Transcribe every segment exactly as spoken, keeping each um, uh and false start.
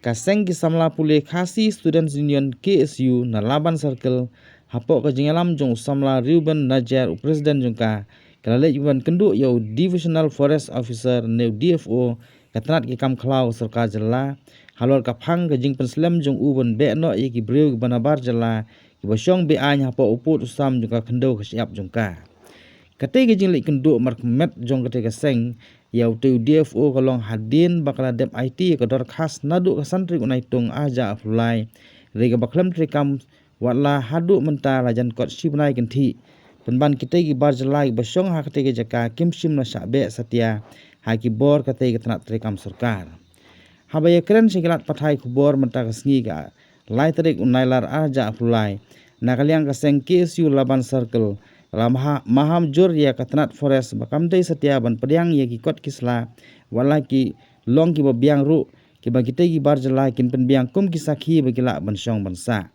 Ka seng ki samla pule Khasi Students Union, K S U, na Laban Circle, hapoh ka jingïalam jong u samla Reuben Najiar, u president jong ka, ka la leit ban kynduh ïa u Divisional Forest Officer ne u D F O, ka tnat ki kam khlaw ka sorkar jylla, halor ka phang ka jingpynslem jong u ban beh noh ïa ki briew kiba nabar jylla, kiba shong be-aiñ hapoh u pud u sam jong ka khyndew ka shyiap jong ka. Katei ka jingleit kynduh markhmat jong katei ka seng ïa utei u D F O ka long hadien ba ka la dep aiti ïa ka dorkhas naduh ka san tarik u Naitung arhajar arphew lai. Hynrei kaba khlem treikam, watla haduh mynta la jan kot shi bnai kynthih. Pynban kitei ki bar jylla kiba shong ha katei ka jaka kim shym la shah beh satia ha ki bor katei ka tnat treikam sorkar. Haba ïakren sha ki lad pathai khubor mynta ka sngi ka lai tarik u Nailar arhajar arphew lai, na ka liang ka seng K S U Laban Circle, la maha-, maham jur ïa ka tnat forest ba kam dei satia ban pdiang ïa ki kot ki sla, watla ki long kiba biang ruh, kiba kitei ki bar jylla kin pynbiang kum ki sakhi ba ki lah ban shong ban sah.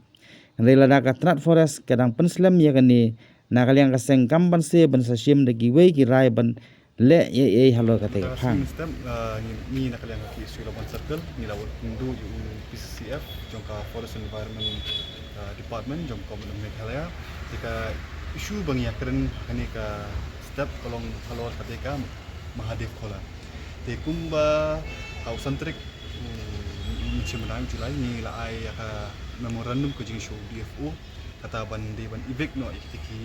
Hynrei lada ka tnat forest ka dang pynslem ïa kane, na ka liang ka seng kam banse ban sa shim da kiwei ki rai ban leh ei ei halor katei ka phang. Step, uh, ngi, ngi na ka liang ka K S U Laban Circle, ngi la wad kynduh ïa u P C C F jong ka Forest Environment, uh, Department jong ka Government of Meghalaya. Te ka issue ba ngi ïakren ha kane ka step ka long halor katei ka Mahadev Khola. Te kumba ha u san tarik, mm, mynta mynta July, ngi la ai ïa ka memorandum ka jingshoh D F O, kata ban dei ban evict noh ïa kita ki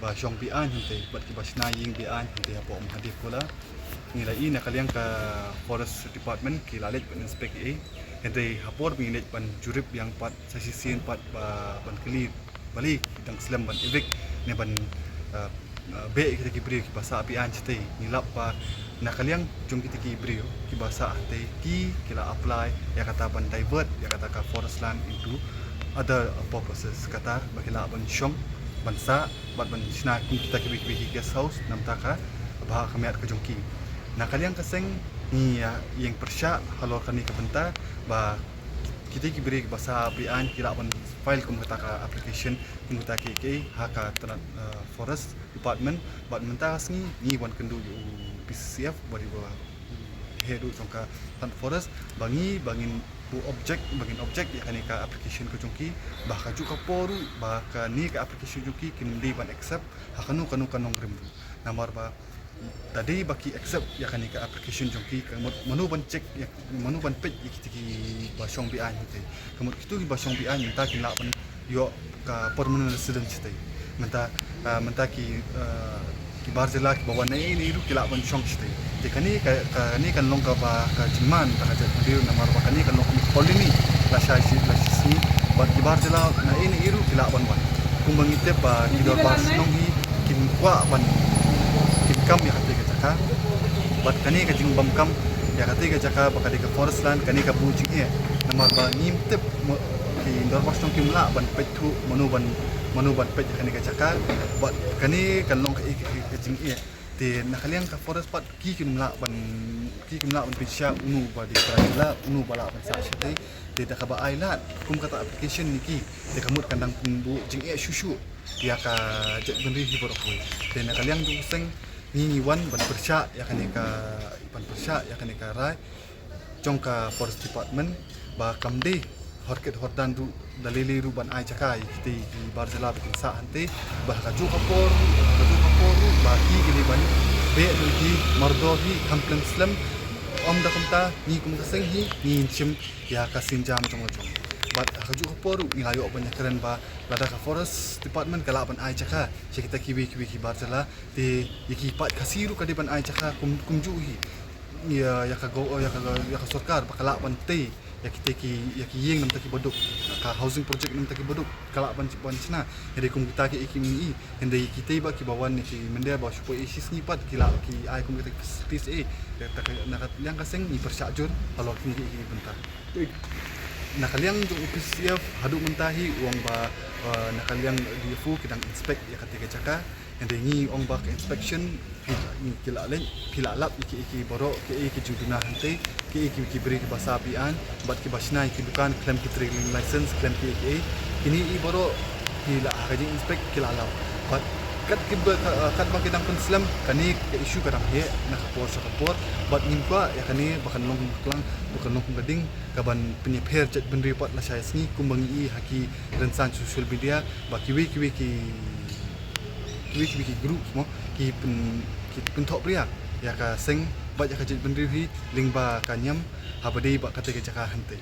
ba shong be-aiñ hangtei bad kiba shna ïing be-aiñ hangtei hapoh Mahadev Khola. Ngi la ïohi na ka liang ka Forest Department ki la leit ban inspect ei, hynrei ha por ba ngi leit ban jurip biang pat sa shisien pat ba ban kylli balei ki dang slem ban evict ne ban, uh, uh, beh ïa kita ki briew kiba sah be-aiñ shatei. Ngi lap ba na ka liang jong kita ki briew kiba sah hangtei ki, ki la apply ïa kata ban divert ïa kata ka forest land into other purposes, kata ba ki lah ban shong, ban sah bad ban shna kum kita kiwei kiwei ki guest house namar ka bha ka miat ka jong ki. Na ka liang ka seng ngi ïa ïeng pyrshah halor kane ka bynta ba kita ki briew kiba sah be-aiñ ki lah ban file kum kata ka application kum kata kiei kiei ha ka tnat, uh, Forest Department. Bad mynta ka sngi ngi wan kynduh ïa u P C C F ba dei ba heh duh jong ka tnat forest ba ngi, ba ngin buh object, ba ngin object ïa kane ka application ka jong ki, ba ha kajuh ka por ruh ba kane ka application jong ki kin dei ban accept ha kano kano ka nongrim ruh. Namar ba da dei ba ki accept ïa kane ka application jong ki, ka mut mano ban check ïa, mano ban peit ïa kita kiba shong be-aiñ hangtei. Ka mut kito kiba shong be-aiñ mynta kin lah ban ïoh ka permanent resident shatei. Mynta, ah, mynta ki, ah, ki bar jylla kiba wan naei naei ruh ki lah ban shong shatei. Te kane ka, kane kan long kaba ka jingman ta ka jaitbynriew namar ba kane kan long ka colony lashai shi, lashai shi bad ki bar jylla naei naei ruh ki lah ban wan. Kumba ngi tip ba ki dorbar shnong hi kin kwah ban, kin kam ïa katei ka jaka. Bad kane ka jingbymkam ïa katei ka jaka ba ka dei ka forest land, kane ka buh jingeh. Namar ba ngim tip mo-, ki dorbar shnong kim lah ban peit thuh mano ban, mano ban peit ïa kane ka jaka. Bad kane kan long ka, ka, ka jingeh. Te na ka liang ka forest pat ki kim lah ban, ki kim lah ban pynshai uno ba dei ka jylla, uno ba lah ban sah shatei. Te da kaba ai lad kum kata application ïa ki, te ka mut kan dang pynbuh jingeh shuh shuh ïa ka jaitbynriew hi baroh kawei. Te na ka liang jong u seng ngi ngi wan ban pyrshah ïa kane ka, ban pyrshah ïa kane ka rai jong ka Forest Department ba kam dei hor kit hor dan ruh da lei lei ruh ban ai jaka ïa kitei ki bar jylla ba kin sah hangtei, ba ha kajuh ka por, ha kajuh ka por ruh ba ki ki dei ban beh lut ïa ki mardor hi khlem slem. Ym da kumta ngi kum ka seng hi ngin shim ïa ka sienjam jong la jong. Bad ha kajuh ka por ruh ngi la ïoh ban ïakren ba lada ka Forest Department ka lah ban ai jaka sha kita kiwei kiwei ki bar jylla, te ïa ki paid Khasi ruh ka dei ban ai jaka kum, kumjuh hi. Ïa, ïa ka go-, ïa ka, ïa ka sorkar ba ka lah ban tei ïa kitei ki, ïa ki ïing namar ki baduk, ka housing project namar ki baduk ka lah ban, ban shna. Hynrei kum kita ki, ki, ki, hynrei kitei ba kiba wan ïa ki mynder ba shu poi ïa shi sngi pat ki lah ki ai kum kita ki facilities eh. Ïa, ta ka, na ka liang ka seng ngi pyrshah jur halor kine ki, ki bynta. Na ka liang jong u P C F haduh mynta hi u ong ba, uh, na ka liang D F O ki dang inspect ïa katei ka jaka. Hynrei ngi ong ba ka inspection phi, ngi ki la leit, phi la lap ïa ki, ïa ki baroh, ki, ïa ki jingduna hangtei, ki, ïa ki, ki briew kiba sah be-aiñ bad kiba shna ïa ki dukan khlem ki trading license, khlem ki, ïa ki, kine i baroh ki la ha ka jing inspect ki la lap. Bad Kat kiba, kat ba ki dang pynslem, kane ka issue ka dang heh na ka por sha ka por, bad ngim kwah ïa kane ba kan long klang, ba kan long ka ding kaban pynïapher jaitbynriew pat lashai sngi, kumba ngi i ha ki rynsan social media, ba kiwei kiwei ki, kiwei kiwei ki group mo, ki pyn, ki pynthohpria ïa ka seng bad ïa ka jaitbynriew hi lyngba ka niam, haba dei ba katei ka jaka hangtei.